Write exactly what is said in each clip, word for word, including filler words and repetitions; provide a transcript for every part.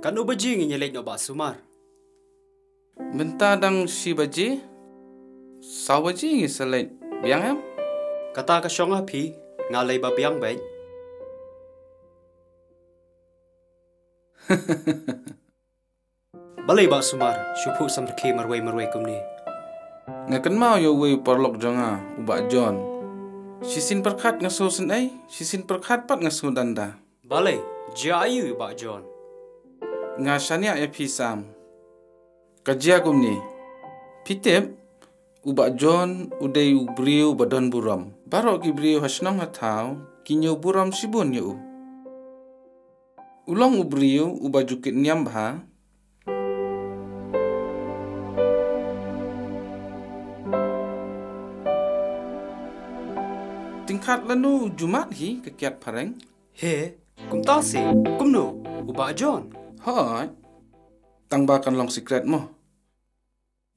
Katno baje ngin ïa leit noh Bah Sumar? Mynta dang shi baje. Saw baje ngi sa leit biang em? Kata ka shong ha phi, nga lei ba biang beit. Balei Bah Sumar shu phuh samrkhie marwei marwei kumne? Nga kynmaw ïa uwei u paralok jong nga, u Bah John. Shisien pyrkhat nga sngew synei, shisien pyrkhat pat nga sngew danda. Balei, jia aïu Bah John? Nga shaniah ïa phi Sam. Ka jia kumne. Phi tip, u Bah John u dei u briew ba don burom. Baroh ki briew ha shnong ha thaw ki ñiew burom shibun ïa u. U long u briew uba ju kit niam bha. Tyngkhat lano u ju mad hi ka kiad phareng? He, kumta si, kumno, u Bah John? Hooid. Tang ba kan long secret mo.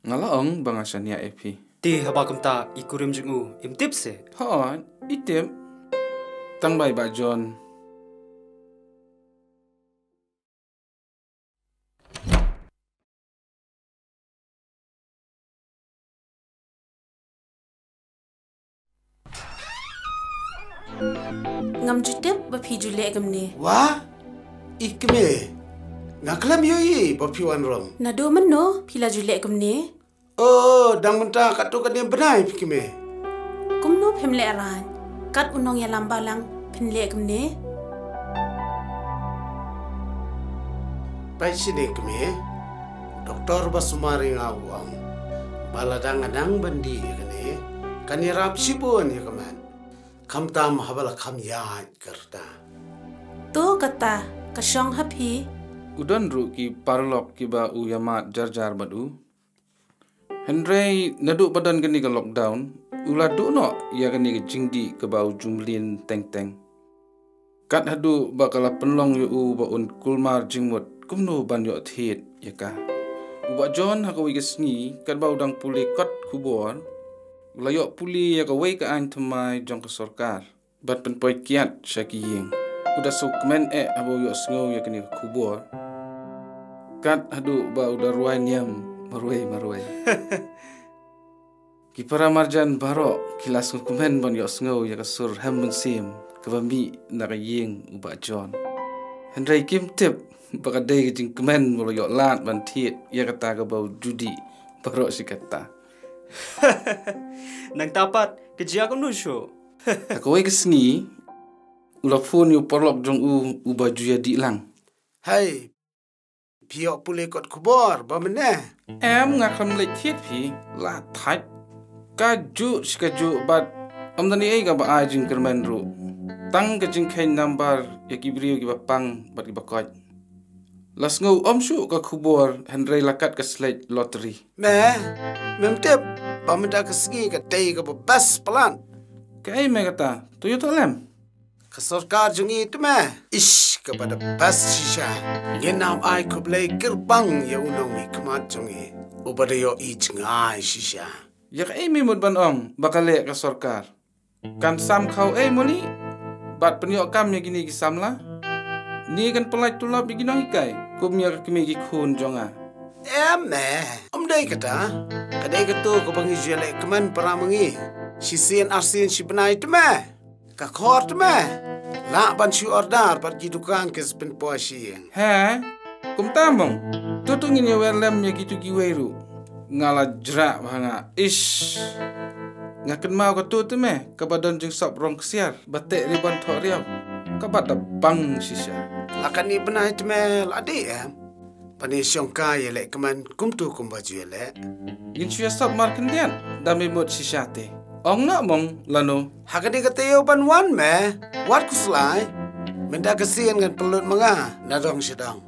Nga la ong ba nga shaniah ïa phi. Te haba kumta i kurim jong u, im tip se? Hooid, i tip. Tang ba i Bah John. Ngam ju tip ba phi ju leh kumne. Wah, i kmie. Nga khlem ïohi ba phi wan rom. Naduh mynno phi la ju leh kumne? Oh, dang mynta katto katne bnai phi kmie. Kumno phim leh raiñ? Kat u nongïalam balang phin leh kumne? Peit shane kmie. Doktor ba sumar ïa nga u ong ba lada nga nang ban dih ïa kane, kan ïarap shibun ïa ka met. Khamtam haba la kham ïaid ka rta. To kata, ka shong ha phi. U don ruh ki paralok kiba u ïamad jar jar bad u. Hynrei naduh ba don kane ka lockdown, u la duh noh ïa kane ka jingdih kaba u ju mlien teng teng. Kat haduh ba ka la pynlong ïa u ba un kulmar jingmut kumno ban ïoh thied ïa ka. U Bah John ha kawei ka sngi, katba u dang pule kot khubor, u la ïoh pule ïa kawei ka aiñ thymmai jong ka sorkar ban pynpoi kiad sha ki ïing. U da sngewkmen eh haba u ïohsngew ïa kane ka khubor. Kat haduh ba u da rwai niam marwei marwei. Ki para marjan baroh ki la sngewkmen ban ïohsngew ïa ka sur hem mynsiem kaba mih na ka ïing u Bah John. Hynrei kim tip ba ka dei ka jingkmen ba la ïoh lad ban thied ïa kata kaba u ju dih baroh shi katta. Nangta pat ka jia kumno shuh? Ha kawei ka sngi, u la phone ïa u paralok jong u uba ju ïadih lang. Hei, phi ïoh pule kot khubor ba mynne? Em, nga khlem leit thied phi, la thait. Kajuh shi kajuh bad ym don ei ei kaba ai jingkyrmen ruh. Tang ka jingkheiñ nambar ïa ki briew kiba pang bad kiba koit. La sngew ym shuh ka khubor hynrei la kat ka sleit lottery. Me, mem tip ba mynta ka sngi ka dei kaba best palat. Kaei me kata? To ïathuh lem. Ka sorkar jong ngi te me. Ish, kaba da best shisha. Ngin ym ai khublei kyrpang ïa u nongmihkhmat jong ngi uba da ïohi jngai shisha. Ïa kaei me mut ban ong ba ka leh ka sorkar? Kan sam khaw ei mo li? Bad pynïoh kam ïa kine ki samla? Ne kan pynlait tulop ïa ki nonghikai kum ïa ka kmie ki khun jong nga? Em me, ym dei kata. Ka dei kato kaba ngi ju ïaleh kmen para ma ngi. Shisien arsien shi bnai te me. Ka khor te me. Lah ban shu order bad ki dukan ki sa pynpoi sha ïing. He? Kumta mong. To to ngin ïa wer lem ïa kito kiwei ruh. Nga la jrah bha nga. Ish. Nga kynmaw kato te me kaba don jingsop rong ksiar ba teh ribon thoh riaw. Kaba da bang shisha. La kane bnai te me la dei em. Ban ïashong kai ïaleh kmen kumto kumba ju ïaleh. Ngin shu ïasop markhyndiat da me mut shisha te. Ong noh mong lano. Ha kane ka taïew ban wan me. Wat khuslai. Mynta ka sien ngan pynlut ma nga na dong sha dong.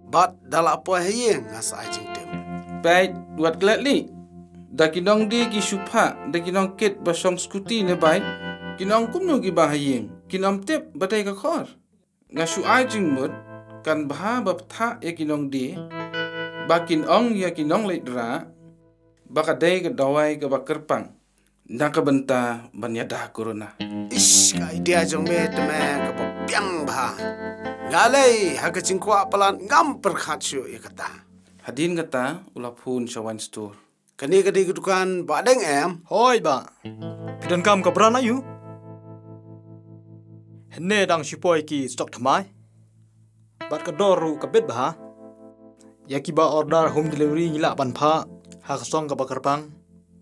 Bad da la poi ha ïing nga sa ai jingtip. Peit, wat klet li. Da ki nongdie ki shu phah, da ki nongkit ba shong skuti ne bike. Kin ong kumno kiba ha ïing? Kin ym tip ba dei ka khor. Nga shu ai jingmut, kan bha ba pynthah ïa ki nongdie, ba kin ong ïa ki nongleit rah ba ka dei ka dawai kaba kyrpang na ka bynta ban ïada corona. Ish, ka idea jong me te me kaba biang bha. Nga lei ha ka jingkwah palat ngam pyrkhat shuh ïa kata. Hadien kata u la phone sha wine store. Kane ka dei ka dukan Bah Deng em? Hooid bah. Phi donkam ka brand aiu? Hynne dang shu poi ki stock thymmai. Bad ka dor ruh ka bit bha. Ïa kiba order home delivery ngi lah ban phah ha ka song kaba kyrpang,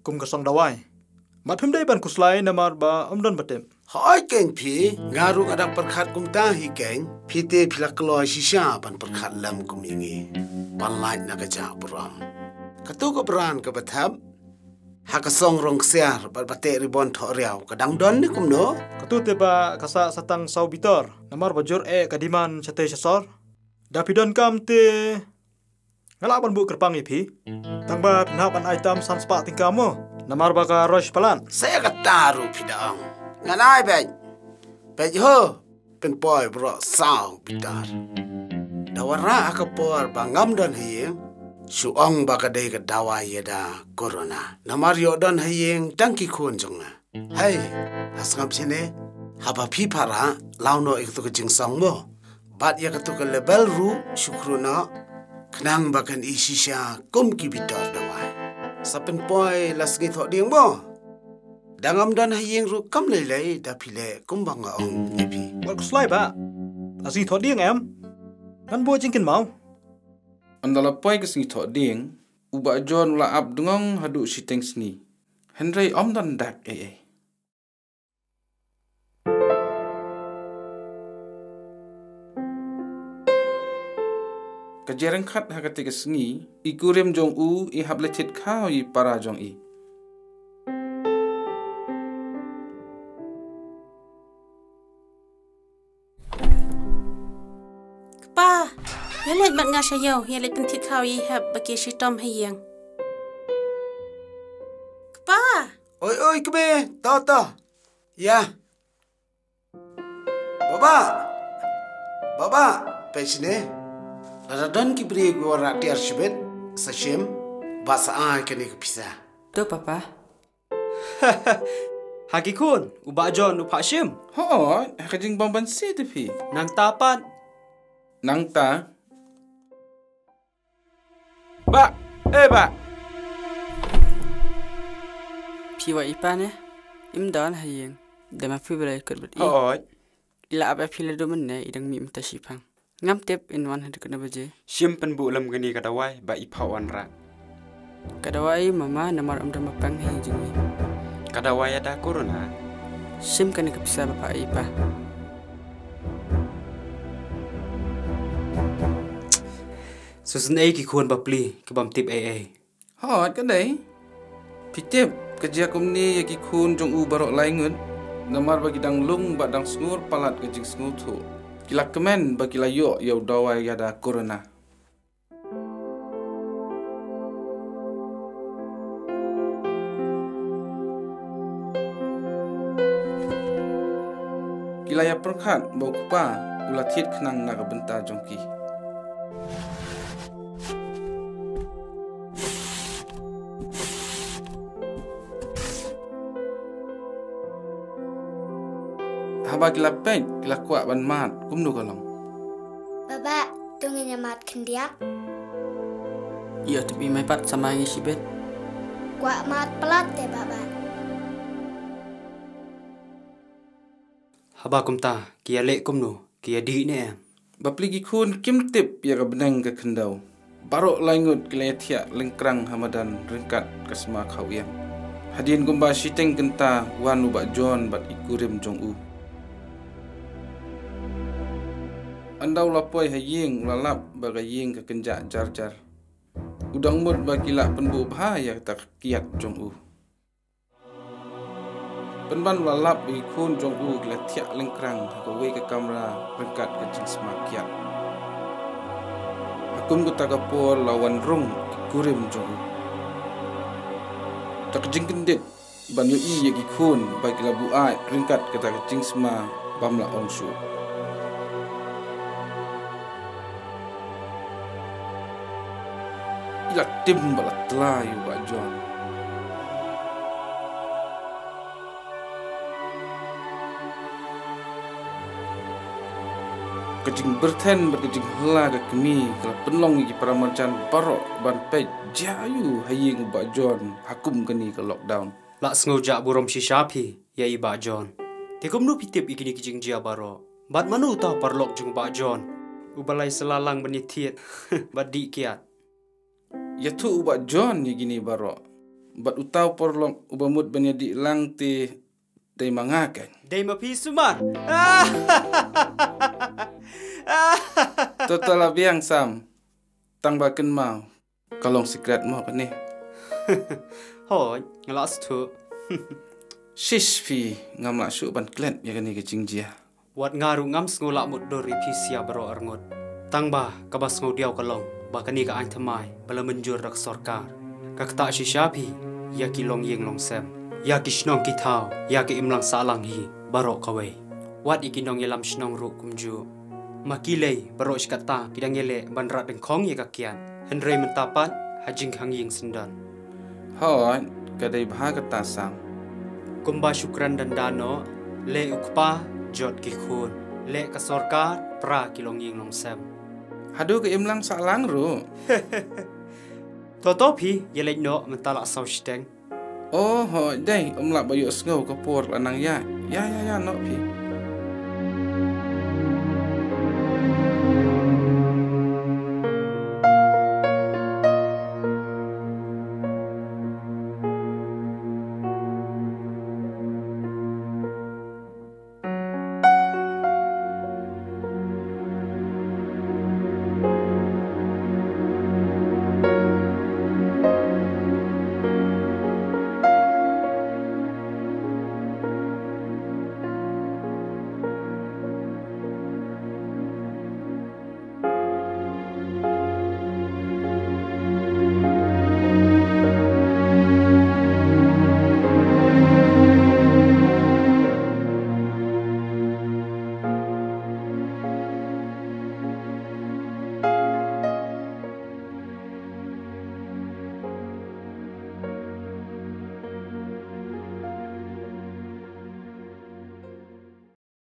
kum ka song dawai. Bad phim dei ban khuslai namar ba ym don ba tip. Hooid keiñ phi, nga ruh nga dang pyrkhat kumta hi keiñ. Phi te phi la kloi shisha ban pyrkhat lem kum ïa ngi, ban lait na ka jaka burom. Katu ka brand kaba thep ha ka song rong ksiar bad ba teh ribon thohriaw ka dang don ne kumno? Katu te bah ka sah sa tang saw bitar, namar ba jur eh ka demand shatei shasor. Da phi donkam te nga lah ban buh kyrpang ïa phi. Tang ba phin hap ban ai tam san spah tyngka mo, namar ba ka rush palat. Sa ïa kata ruh phi da ong. Ngan ai beit. Beit ho. Pynpoi baroh saw bitar. Da wanrah ha ka por ba ngam don ha ïing, shu ong ba ka dei ka dawai ïada corona. Namar ïoh don ha ïing tang ki khun jong nga. Hei, ha sngap shane, haba phi para, law noh ïa katu ka jingsong mo. Bad ïa katu ka label ruh shu khrun noh, khnang ba kan i shisha kum ki bitar dawai. Sa pynpoi la sngi thohdieng mo. Da ngam don ha ïing ruh kam lei lei, da phi leh kumba nga ong ïa phi. Wat khuslai bah. La sngi thohdieng em? Ngan buh jingkynmaw. Ynda la poi ka sngi thohdieng, u Bah John u la ap dngong haduh shiteng sngi. Hynrei ym don dak ei ei. Ka jia ryngkat ha katei ka sngi, i kurim jong u i hap leit thied khaw ïa i para jong i. Kpa, ïa leit bad nga sha ïew, ïa leit pynthied khaw ïa i hep ba ki shitom ha ïing. Kpa! Oi, oi, kmie, to, to. Ïa. Baba! Baba! Peit shane. Lada don ki briew ki wanrah tiar shibit, sa shim, bad sa ai kane ka pisa. To, Papa. Ha ki khun, u Bah John u phah shim. Hooid, ha ka jingbym banse te phi. Nangta pat. Nangta. Bah, eh bah. Phi wad i pa ne, im don ha ïing. Dei ma phi ba la ïakut bad i. Hooid. I la ap ïa phi la dum mynne, i dang mih mynta shiphang. Ngam tip in wan haduh katno baje. Shim pynbuh lem kane ka dawai ba i phah wanrah. Ka dawai mama namar ym don ba pang hi jong i. Ka dawai ïada corona. Shim kane ka pisa ba phah i pa. Sa sngewsih ki khun bapli ki bym tip ei ei. Hooid ka dei. Phi tip, ka jia kumne ïa ki khun jong u baroh lai ngut. Namar ba ki dang lung bad dang sngur palat ka jingsngewthuh. Ki la kmen ba ki la ïoh ïa u dawai ïada corona. Ki la ïa pyrkhat ba u kpa u la thied khnang na ka bynta jong ki. Haba ki la peit, ki la kwah ban mad kumno ka long. Baba, to ngin ïa mad khyndiat. Ïa, to phi mai pat sa mai ngi shibit. Kwah mad palat te baba. Haba kumta, ki ïa leh kumno, ki ïa dih ne em? Bapli ki khun kim tip ïa ka bneng ka khyndew. Baroh lai ngut ki la ïa thiah lyngkrang ha madan ryngkat ka sma khaw ïing. Hadien kumba shiteng kynta wan u Bah John bad i kurim jong u. Ynda u la poi ha ïing u la lap ba ka ïing ka kynjah jar jar. U dang mut ba ki lah pynbuh bha ïa kata ka kiad jong u. Pynban u la lap ba ki khun jong u ki la thiah lyngkrang ha kawei ka kamra ryngkat ka jingsma kiad. Ha kum kata ka por la wan rung ki kurim jong u. Da ka jingkyndit ban ïohi ïa ki khun ba ki la buaid ryngkat kata ka jingsma bym lah ong shuh. I la tim bad la tla ïa u Bah John. Ka Ka jingbyrthen bad ka jinghylla ka kmie ka la pynlong ïa ki paramarjan baroh ban peit jia aiu ha ïing u Bah John ha kum kane ka lockdown. La sngew jah burom shisha phi ïa i Bah John. Te kumno phi tip ïa kine ki jingjia baroh? Bad mano uta u paralok jong u Bah John uba la ïa sla lang ban ïa thied bad dih kiad? Ïathuh u Bah John ïa kine baroh. Bad uta u paralok uba mut ban ïa dih lang te dei ma nga kan. Dei ma phi sumar. To to la biang Sam. Tang ba kynmaw. Ka long secret mo kane. Hooid, nga la sngewthuh. Shish phi, ngam lah shuh ban klet ïa kane ka jingjia. Wat nga ruh ngam sngew lah mutdur ïa phi sia baroh arngut. Tang ba kaba sngew diaw ka long ba kane ka aiñ thymmai ba la mynjur da ka sorkar ka ktah shisha phi ïa ki longïing longsem, ïa ki shnong ki thaw, ïa ki imlang sahlang hi baroh kawei. Wat ïa ki nongïalam shnong ruh kumjuh. Ma ki lei baroh shi katta ki dang ïaleh ban rat dyngkhong ïa ka kiad. Hynrei mynta pat ha jingkhang ïing syndon. Hooid, ka dei bha kata Sam. Kumba shu kren danda noh, leh u kpa jot ki khun, leh ka sorkar pra ki longïing longsem. Haduh ka imlang sahlang ruh. To to phi, ïa leit noh mynta la saw shiteng. Oh hooid, dei, ym lah ba ïohsngew ka por la nang ïaid. Ïa ïa ïa noh phi.